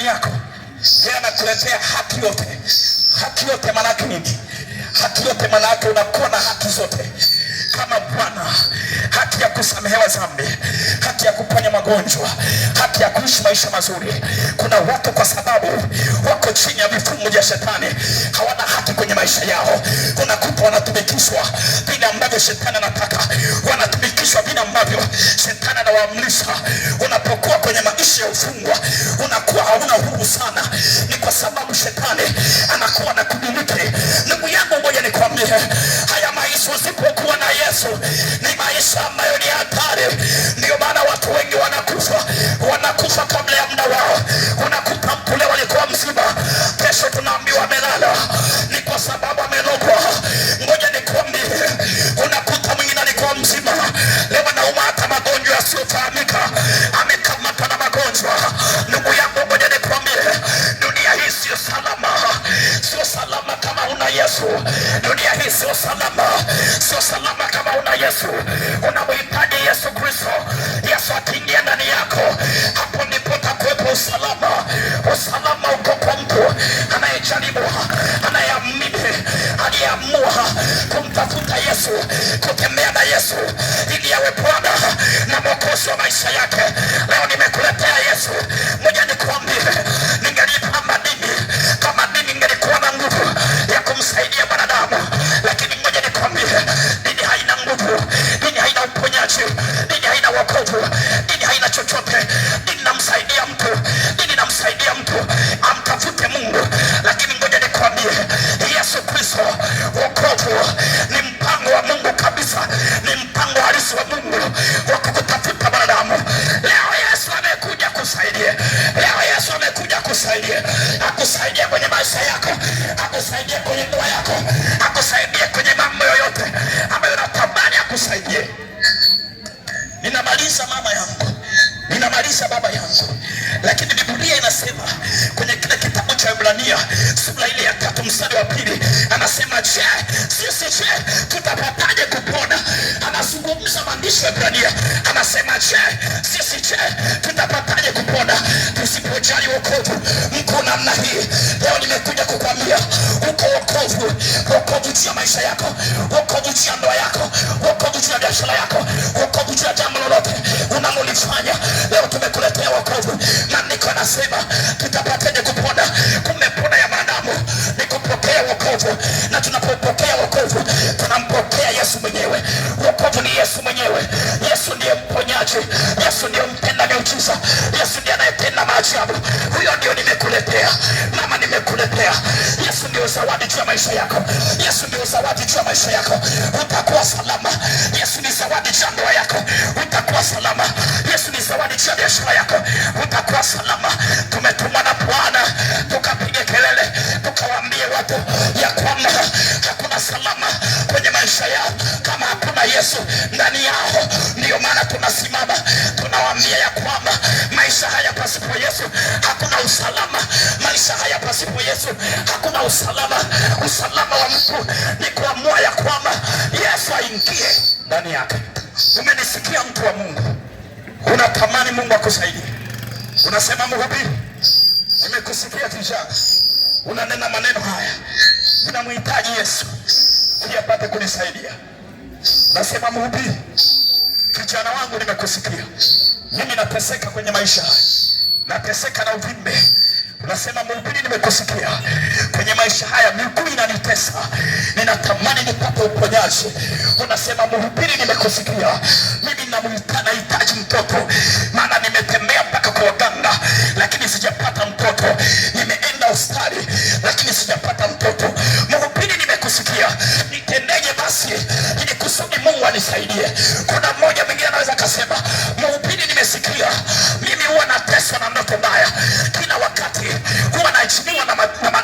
ndani yako, yeye anakuletea haki yote. Haki yote maana yake nini? Haki yote maana yake unakuwa na haki zote kama Bwana, haki ya kusamehewa dhambi, haki ya kuponya magonjwa, haki ya kuishi maisha mazuri. Kuna watu kwa sababu wako chini ya vifungo vya shetani hawana haki kwenye maisha yao. Unakuta wanatumikishwa vile ambavyo shetani anataka, wanatumikishwa vile ambavyo shetani anawaamrisha. Unapokuwa kwenye maisha ya ufungwa, unakuwa hauna uhuru sana, ni kwa sababu shetani anakuwa na kudiliki. Ndugu yangu, ngoja nikwambie, haya maisha usipokuwa na Yesu ni maisha ambayo ni hatari. Ndio maana watu wengi wanakufa, wanakufa kabla ya muda wao. Unakuta mtu leo alikuwa mzima, kesho tunaambiwa amelala, ni kwa sababu amelogwa. Ngoja nikwambie, unakuta mwingine alikuwa mzima, leo anauma hata magonjwa yasiyofahamika, amekamatwa na magonjwa. Ndugu yangu, ngoja nikwambie, dunia hii sio salama, sio salama kama una Yesu. Dunia hii sio salama, sio salama kama una Yesu. Unamhitaji Yesu Kristo. Yesu akiingia ndani yako, hapo ndipo utakuwepo usalama. Usalama uko kwa mtu anayejaribu, anayeamini, aliyeamua kumtafuta Yesu, kutembea na Yesu ili awe Bwana na Mwokozi wa maisha yake. Leo nimekuletea Yesu. Ngoja nikuambie, ningelipamba dini kama dini ingelikuwa na nguvu ya kumsaidia mwanadamu, lakini ngoja nikwambie, dini haina nguvu, dini haina uponyaji, dini haina wokovu, dini haina chochote. Dini namsaidia mtu, dini namsaidia mtu amtafute Mungu, lakini ngoja nikwambie, Yesu Kristo, wokovu ni mpango wa Mungu kabisa, ni mpango halisi wa Mungu wa kukutafuta mwanadamu. Leo Yesu amekuja kusaidia, leo Yesu amekuja kusaidia, akusaidie kwenye maisha yako, akusaidie kwenye ndoa yako, akusaidie kwenye mambo yoyote ambayo unatamani akusaidie. Ninamaliza mama yangu, ninamaliza baba yangu, lakini Biblia inasema kwenye kile kitabu cha Ibrania sura ile ya 3 mstari wa 2, anasema je, sisi je tutapataje kupona? Anazungumza maandishi ya Ibrania, anasema je, sisi je tutapataje kupona tusipojali wokovu mko namna hii? Leo nimekuja kukwambia uko wokovu, wokovu juu ya maisha yako, wokovu juu ya ndoa yako, wokovu juu ya biashara yako, wokovu juu ya jambo lolote unalolifanya. Leo tumekuletea wokovu. Maandiko yanasema tutapataje kupona? Kumbe pona ya mwanadamu ni kupokea wokovu, na tunapopokea wokovu tunampokea Yesu mwenyewe. Wokovu ni Yesu mwenyewe. Yesu ndiye mponyaji, Yesu ndiye mtenda miujiza, Yesu ndiye anayetenda maajabu. Huyo ndio nimekuletea mama, nimekuletea Yesu. Ndio zawadi juu ya maisha yako, Yesu ndio zawadi juu ya maisha yako, utakuwa salama. Yesu ni zawadi juu ya ndoa yako, utakuwa salama. Yesu ni zawadi juu ya biashara yako, utakuwa salama. Tumetumwa na Bwana tukapiga kelele, tukawaambie watu ya kwamba hakuna salama kwenye maisha yao kama hakuna Yesu ndani yao. Ndio maana tunasimama tunawaambia ya kwamba maisha haya pasipo Yesu hakuna usalama. Maisha haya pasipo Yesu hakuna usalama. Usalama wa mtu ni kuamua ya kwamba Yesu aingie ndani yake. Umenisikia mtu wa Mungu, unatamani Mungu akusaidie, unasema mhubiri, nimekusikia kijana unanena maneno haya, ninamhitaji Yesu ili apate kunisaidia. Nasema mhubiri, kijana wangu, nimekusikia, mimi nateseka kwenye maisha haya, nateseka na uvimbe. Unasema mhubiri, nimekusikia kwenye maisha haya, miguu inanitesa, ninatamani nipate uponyaji. Unasema mhubiri, nimekusikia, mimi nahitaji mtoto, maana nimetembea mpaka kwa waganga lakini sijapata mtoto, nimeenda hospitali lakini sijapata mtoto. Mhubiri, nimekusikia, nitendeje basi ili kusudi Mungu anisaidie? Kuna mmoja mwingine anaweza akasema, mhubiri, nimesikia, mimi huwa nateswa na ndoto mbaya kila wakati, huwa naachiliwa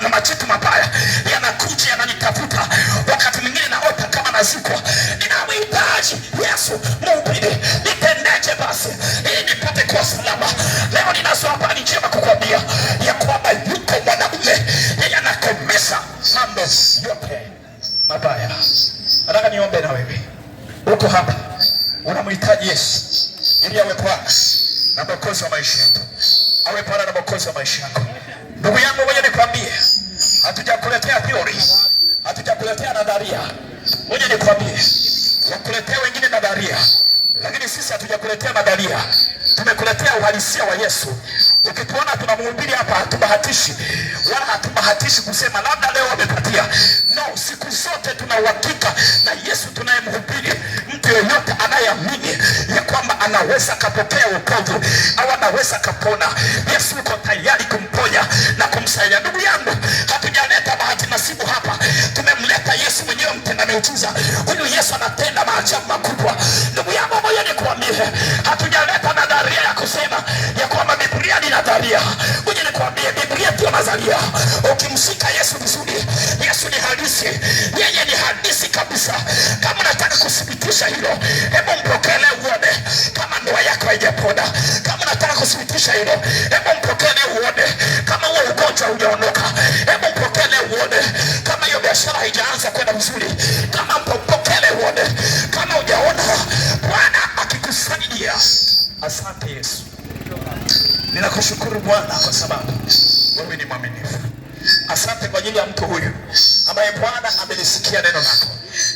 na majitu mabaya yanakuja yananitafuta, wakati mwingine naota kama nazikwa. Ninamhitaji Yesu. Mhubiri, nitendeje basi ili nipate kuwa salama? Leo ninazo habari njema kukwambia ya kwamba yuko mwanamume, yeye anakomesha mambo yote mabaya. Nataka niombe na wewe, uko hapa unamhitaji Yesu ili awe Bwana na Mwokozi wa maisha yetu. awe Bwana na Mwokozi wa maisha yako. Ndugu yangu, ngoja nikwambie, hatujakuletea theory, hatujakuletea nadharia. Ngoja nikwambie, wakuletea wengine nadharia, lakini sisi hatujakuletea nadharia, tumekuletea uhalisia wa Yesu. Ukituona tunamhubiri hapa, hatubahatishi wala hatubahatishi kusema labda leo wamepatia. No, siku zote tuna uhakika na Yesu tunayemhubiri. Mtu yeyote anayeamini ya kwamba anaweza akapokea wokovu au anaweza akapona, Yesu yuko tayari kumponya na kumsaidia. Ndugu yangu, hatujaleta bahati nasibu hapa, tumemleta Yesu mwenyewe mtenda miujiza. Huyu Yesu anatenda maajabu makubwa. Ndugu yangu, ngoja nikuambie, hatujaleta nadharia ya kusema ya kwamba Biblia ni nadharia. Ngoja nikwambie, Biblia ndio nadharia. Ukimshika Yesu vizuri, Yesu ni halisi, yeye ni halisi kabisa. Kama unataka kuthibitisha hilo, hebu mpokelee uone kama ndoa yako haijapona. Kama unataka kuthibitisha hilo, hebu mpokelee uone kama huo ugonjwa hujaondoka. Hebu mpokelee uone kama hiyo biashara haijaanza kwenda vizuri. Kama mpokelee uone kama hujaona Bwana akikusaidia. Asante Yesu, ninakushukuru Bwana kwa sababu wewe ni mwaminifu. Asante kwa ajili ya mtu huyu ambaye Bwana amelisikia neno lako,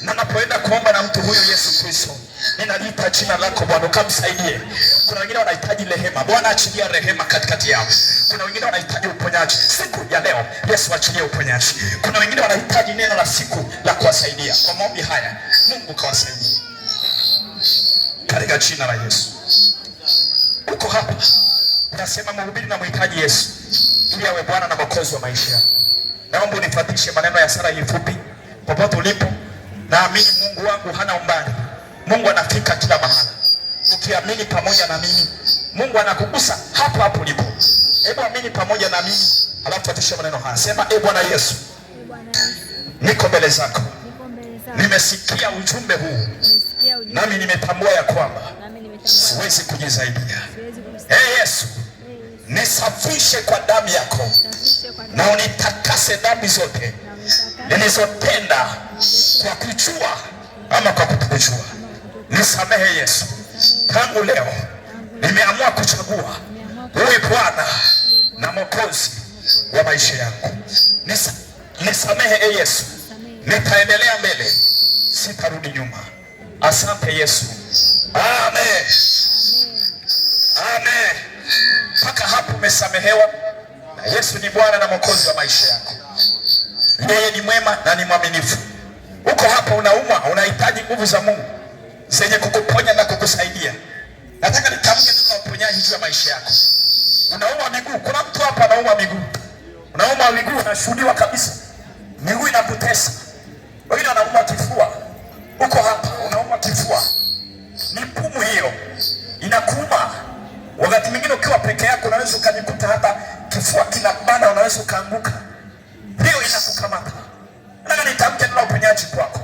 na napoenda kuomba na mtu huyu Yesu Kristo, ninaliita jina lako Bwana, ukamsaidie. Kuna wengine wanahitaji rehema, Bwana achilia rehema katikati yao. Kuna wengine wanahitaji uponyaji siku ya leo, Yesu achilie uponyaji. Kuna wengine wanahitaji neno la siku la kuwasaidia. Kwa maombi haya, Mungu kawasaidie katika jina la Yesu. Uko hapa unasema, mhubiri, namhitaji Yesu ili awe Bwana na Mwokozi wa maisha yangu. Naomba unifuatishe maneno ya sala hii fupi popote ulipo. Naamini Mungu wangu hana umbali, Mungu anafika kila mahala. Ukiamini pamoja na mimi, Mungu anakugusa hapo hapo ulipo. Hebu amini pamoja na mimi, alafu fuatisha maneno haya. Sema, e Bwana Yesu, Ee Bwana Yesu, niko mbele zako, niko mbele zako. nimesikia ujumbe huu, Nimesikia ujumbe nami nimetambua ya kwamba nami nimetambua siwezi kujisaidia. siwezi kumsaidia. Ee Yesu, Ee Yesu, nisafishe kwa damu yako safishe kwa na damu unitakase dhambi zote na unitakase nilizotenda kwa kujua ama kwa kutokujua. Nisamehe Yesu, tangu leo nimeamua kuchagua uwe Bwana na Mwokozi wa maisha yangu. Nisamehe e Yesu, nitaendelea mbele, sitarudi nyuma. Asante Yesu, amen, amen. Mpaka hapo umesamehewa na Yesu ni Bwana na Mwokozi wa maisha yako. Yeye ni mwema na ni mwaminifu. Uko hapa unaumwa, unahitaji nguvu za Mungu zenye kukuponya na kukusaidia. Nataka nitamke neno la uponyaji juu ya maisha yako. Unaumwa miguu, kuna mtu hapa anaumwa miguu, unaumwa miguu, unashuhudiwa kabisa, miguu inakutesa. Wengine wanaumwa kifua, uko hapa unaumwa kifua, ni pumu hiyo inakuuma. Wakati mwingine ukiwa peke yako unaweza ukajikuta hata kifua kinabana, unaweza ukaanguka, hiyo inakukamata. Nataka nitamke neno la uponyaji kwako.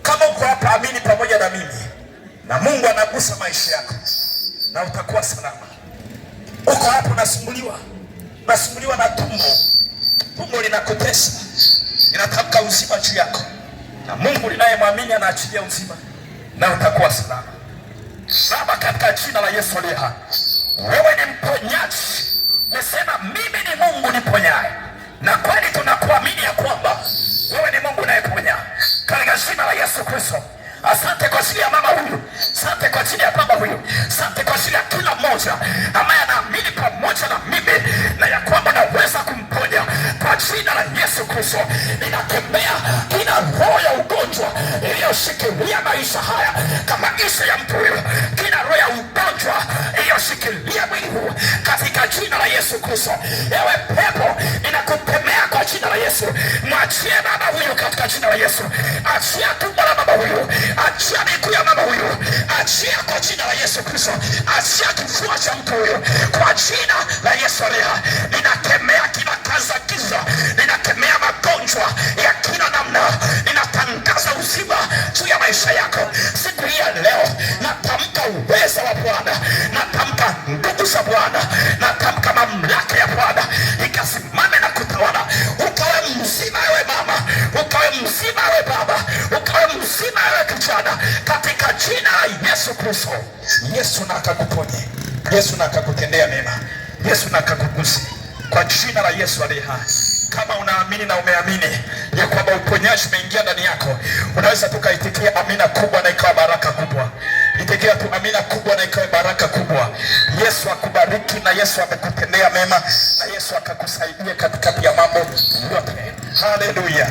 Kama uko hapa, amini pamoja na mimi, na Mungu anagusa maisha yako na utakuwa salama. Uko hapa unasumbuliwa, unasumbuliwa na tumbo, tumbo linakutesa, ninatamka uzima juu yako, na Mungu ninayemwamini anaachilia uzima na utakuwa salama. Baba, katika jina la Yesu aliye hai, wewe ni mponyaji. Umesema mimi ni Mungu niponyaye, na kweli tunakuamini ya kwamba wewe ni Mungu unayeponya katika jina la Yesu Kristo. Asante kwa ajili ya mama huyu, asante kwa ajili ya baba huyu, asante kwa ajili ya kila mmoja ambaye anaamini pamoja na mimi na ya kwamba naweza kumponya kwa jina la Yesu Kristo. Ninakemea kila roho ya ugonjwa iliyoshikilia maisha haya kama maisha ya mtu huyu, kila roho ya ugonjwa iliyoshikilia mwili huu katika jina la Yesu Kristo. Ewe pepo, ninakukemea kwa jina la Yesu. Mwachie baba huyu katika jina la Yesu. Achia tumbo la baba huyu, achia miguu ya mama huyu, achia kwa jina la Yesu Kristo, achia kifua cha mtu huyu kwa jina la Yesu aliye hai. Ninakemea kila kazi za giza, ninakemea magonjwa ya kila namna, ninatangaza uzima juu ya maisha yako siku hii ya leo. Natamka uweza wa Bwana, natamka nguvu za Bwana, natamka mamlaka ya Bwana ikasimame na kutawala. Ukawe mzima ewe mama, ukawe mzima ewe baba, ukawe mzima ewe kijana, katika jina la Yesu Kristo. Yesu na akakuponye, Yesu na akakutendea mema. Yesu na akakuguse kwa jina la Yesu aliye hai. Kama unaamini na umeamini ya kwamba uponyaji umeingia ndani yako, unaweza tukaitikia amina kubwa na ikawa baraka kubwa. Itikia tu amina kubwa na ikawa baraka kubwa. Yesu akubariki na Yesu amekutendea mema na Yesu akakusaidia katikati ya mambo yote. Haleluya.